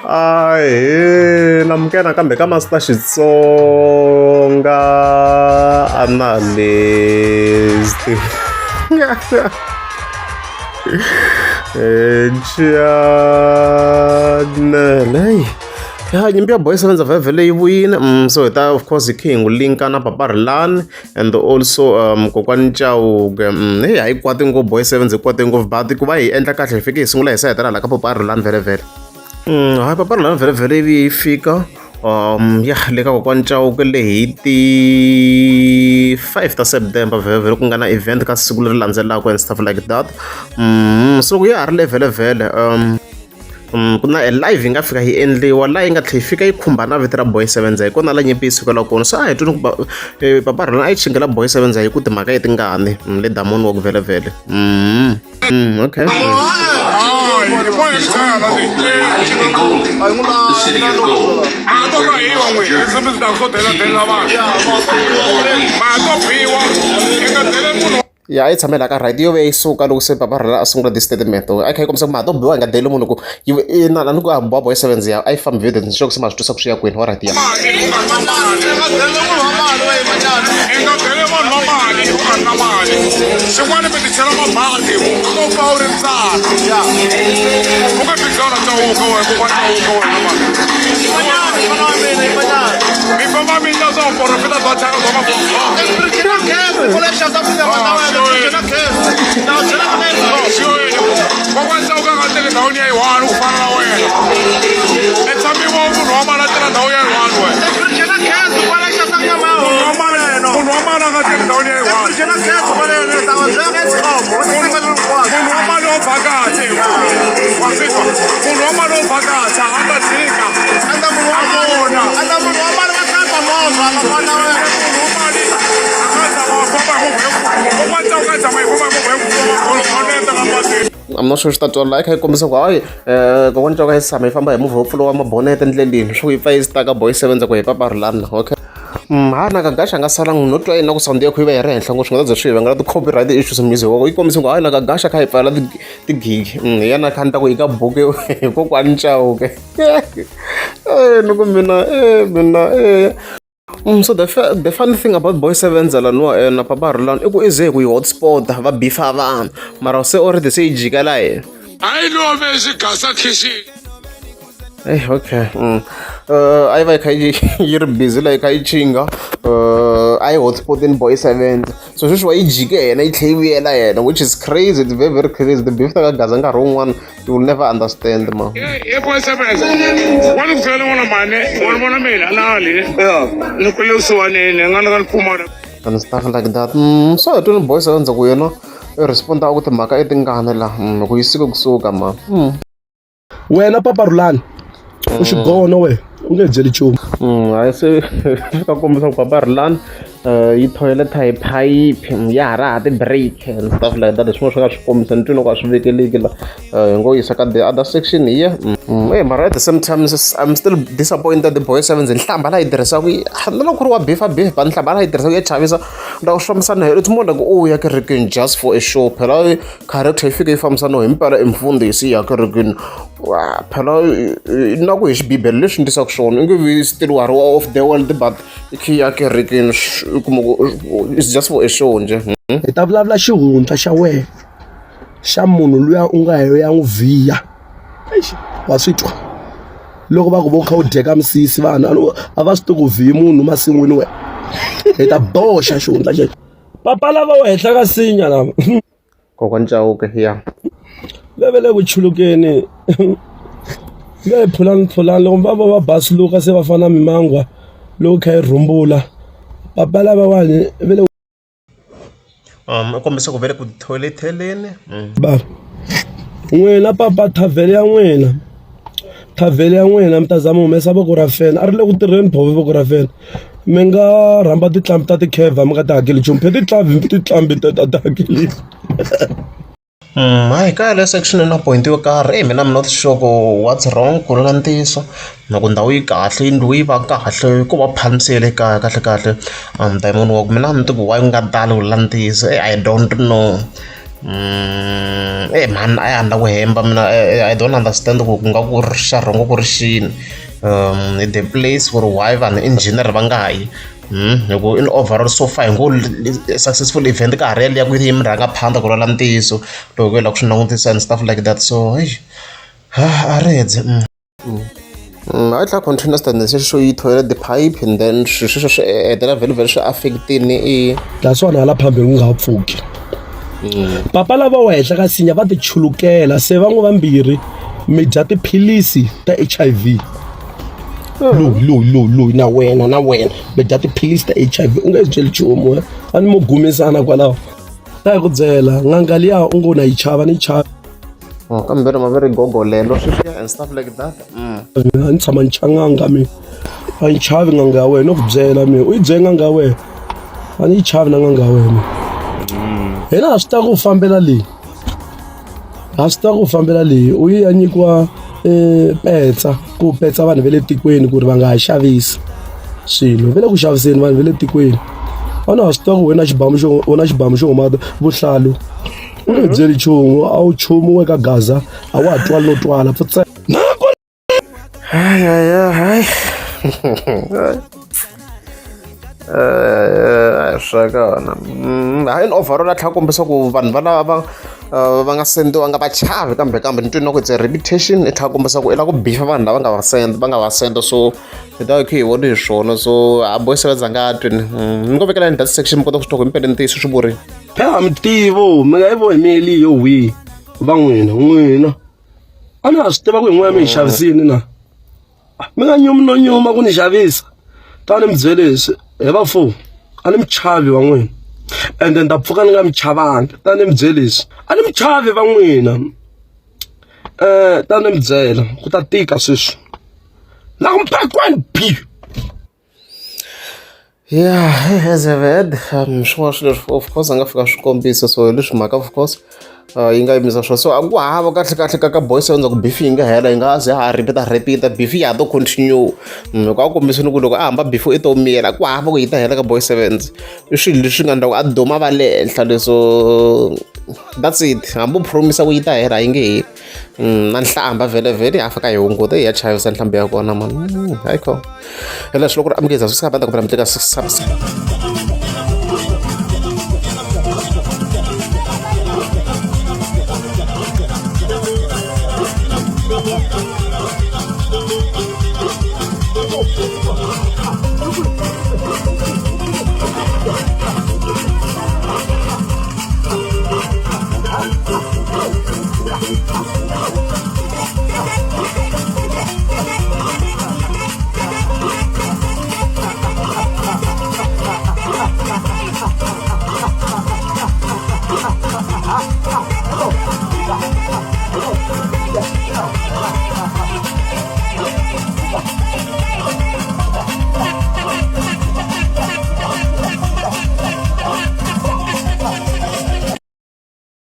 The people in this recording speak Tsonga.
Ahee namukela nakambe ka Master Xitsonga Analyst channel ya nyimpi ya boy seven vhele yi vuyile so hi ta of course hi khe hi n'wi linka na papa Rilani and also kokwani Chauke heyi hayi kwati ngopfu boy seven hi kwate ngopfu but ku va hi endla kahle hi fike hi sungula hi sayitela hala ka papa Rilani vhele vhele hayi papa Rilani vhele vhele ivi yi fika ya le ka kokwani Chauke le hi ti 5 ta September vhele vhele ku nga na event ka siku leri landzelaka and stuff like that so ku ya ha ri le vhele vhele ku na live yi nga fika yi endliwa laha yi nga tlhela yi fika yi khumba na vito ra boy sevenza hi kona la nyimpi yi sukela kona so a hi twini ku papa rona a yi chingela boy sevenza hi ku timhaka i tingani le damoni wa ku vhele vhele okay Ya a yi tshame laha ka right yo ve yi suka loko se papa rhela a sungula this statement a yi kha yi kombisa ku ma ha to biwa hi nga deli munhu ku yi ina a ni ku a boha boy sevens ya a yi fambi video ni sure ku se ma swi twisa ku swi ya kwini alright ya Xin'wana mi ti chela mabandi ko fa u ri ntsana u nga bigana chauka wena kokwana chauka wena mani mi famba mi endla swa vuporofeta bya thyaka bya Kokwana Chauke a nga teki ndhawini ya yi one ku fana na wena i tshamiwa munhu wa mali a teka ndhawu ya yi one wena munhu wa mali a nga teki ndhawini ya yi one munhu wa mali wo vhakacha wa swi twa munhu wa mali wo vhakacha a nga tshika a vona munhu wa mali a nga tshama a famba hi movha yo kokwana Chauke a tshama hi famba hi movha yo boneta la patwini. I'm not sure swi ta twala yi kha yi kombisa ku hayi kokwani Chauke a yi tshama yi famba hi movha wo pfuriwa mabonete endleleni swo yi pfa yi stuck boy seven ku hi papa Rilani okay ha na Gagash a nga salangi no twa yini na ku sound ya kho yi va yi ri henhla ngopfu swi nga ta ze swi hi vangela ti-copyright issues music wa yi kombisa ku hayi na Gagash a kha yi pfala tigigi hi yena kha ni ta ku yi ka buku hi kokwani Chauke ni ku mina mina so the funny thing about boy sevenza laniwa na papa Rilani i ku i ze hi ku yi hotspot va bifa vanhu mara se already se yi jikela yena a yi love xigasa khixini Hey, okay. A yi va yi kha yi yi ri busy la yi kha yi chinga a yi hotspotini boy sevenza so sweswi wa yi jike yena yi tlhe yi vuyela yena which is crazy it's very very crazy the beef ta ka gaza nkarhi wun'wana you will never understand ma Ye boy sevenza wa ni ku byela n'wana mhani wa ni vona mina na ali ni kule kusuhaneni nga ni ka ni pfumala and stuff like that so hi twini boy sevenza ku yena i responda ku timhaka i tingani la ku yi suke kusuka ma Wena papa Rhulani u xigono wena u nge byeli nchumu. Hayi se swi ta kombisa ku papa Rhulani yi thoyileta hi phayiphi ya ha ri ha ti-break and stuff like that hi swin'wana swi nga swi kombisa ni twi loko a swi vekeleki la hi ngo yisa ka the other section hi ya e mara at the same time I'm still disappointed the boy sevens nhlamba la yi tirhisaka na loko ku ri wa beef a beef but nhlamba la yi tirhisaka ya chavisa la ku swi fambisana na it's more like u ya kerekeni just for a show phela character yi fike yi fambisa no himpela i mfundhisi ya kerekeni wa phela na ku hi xibibele leswi ndisaka swona i nge vi still wa ri of the world but i khe ya kerekeni u kuma ku it's just for a show nje. Hi ta vulavula xihundla xa wena xa munhu luya u nga ya n'wi vhiya wa swi twa loko va ku vo kha u dyeka misisi vanhu a va swi tivi ku vhiyi munhu masin'wini wena hi ta boxa xihundla xexo papa lava wa henhla ka sinya lava Kokwani Chauke ya va le ku chulukeni ve phulani phulani loko va va va basuluka se va fana mimangwa loko kha yi rhumbula papa lavawani ve le u kombisa ku ve le ku thoyiletheni ba n'wina papa thavhele ya n'wina thavhele ya n'wina mi ta zama humesa voko ra fena a ri le ku tirheni bove voko ra fena mi nga rhamba tinqambi ta tikheva mi nga ti hakeli nchumu phe tinqambi tinqambi ta ti hakeli. Hayi ka yaleyo section na point yo karhi eyi mina I'm not sure ku what's wrong ku vula ntiyiso na ku ndhawu yi kahle yindlu yi va kahle ko va phamisi ya le kaya kahlekahle diamond walk mina a ni tivi why ku nga tali ku vula ntiyiso I don't know. Eh man a ya na ku hemba mina I don't understand ku ku nga ku ri xa rhongo ku ri xini the place ku ri why vanhu in general va nga yi hi ku in overall so far hi ngo successful event ka ha ri yaliya ku yi murhangaphandla ku lwela ntiyiso loko hi lava ku swi langutisa and stuff like that so heyi a ri hedze. A yi tlhela continuous than xexo yi toilet the pipe and then swilo sweswo swi hetelela vhele vhele swi affect-ini i naswona hala phambili ku nga ha pfuki papa lava wa henhla ka sinya va ti chulukela se van'we vambirhi mi dya tiphilisi ta H_I_V loyi loyi loyi loyi na wena na wena mi dya tiphilisi ta H_I_V u nge byeli nchumu wena a ni mo gumisana kwalaho ta hi ku byela n'anga liya u ngo na yi chava ni yi chava Oh, kambe ri ma ri gogolelo sweswiya and stuff like that. A ni tshama ni cha n'anga mina a ni chavi n'anga ya wena no ku byela mina u yi byele n'anga ya wena a ni yi chavi na n'anga ya wena hina ha swi tiva ku fambela leyi ha swi tiva ku fambela leyi u yi ya nyikiwa um petsa ku petsa vanhu va le tikweni ku ri va nga ha xavisi swilo va le ku xaviseni vanhu va le tikweni a na ha swi tiva ku wena xibamu xo u na xibamu xo huma vuhlalu u nge byeli nchumu a wu chumu we ka gaza a wa ha twali no twala pfutse Hayi hayi hayi. Eh, swa kona hayi overall a tlhela kombisa ku vanhu va lava va nga sendiwanga va chavi kambe kambe ni twi na ku it's a reputation i tlhela kombisa ku i lava ku bifa vanhu lava nga va senda va nga va senda so hi ta khe hi vona hi swona so a boy sevenza nga twi ni ni ngo vekela in that section mi kota ku swi twa ku himpela ntiyiso swi vurini Phela mi tivo mi nga yi vo hi meli yo wihi va n'wina n'wina a ni ha swi tiva ku hi n'wina mi hi xavisini na mi nga nyumi no nyuma ku ni xavisa ta ni mi byele leswi hi va fo a ni mi chavi va n'wina ende ni ta pfuka ni nga mi chavangi ta ni mi byele leswi a ni mi chavi va n'wina um ta ni mi byela ku ta tika sweswi la ku mpakweni bi. Yeah, as I've heard, swin'wana swilo leswi of course a nga fika swi kombisa so hi leswi mhaka of course yi nga yimisa swona so a ku hava kahle kahle ka ka boy seven ku beef yi nga hela yi nga ze ha repeat repeat beef ya ha to continue loko a kombisini ku loko a hamba beef i to miyela ku hava ku yi ta hela ka boy sevens i swilo leswi nga endla ku a duma va le henhla leswo that's it hambi u promise ku yi ta hela yi nge heli na nhlamba vhele vhele ya fika yi hunguta ya chavisa nhlamba ya kona mani hayi kho hi leswi loko ri amukeza swi sika va ta kombela mi tlika subscribe.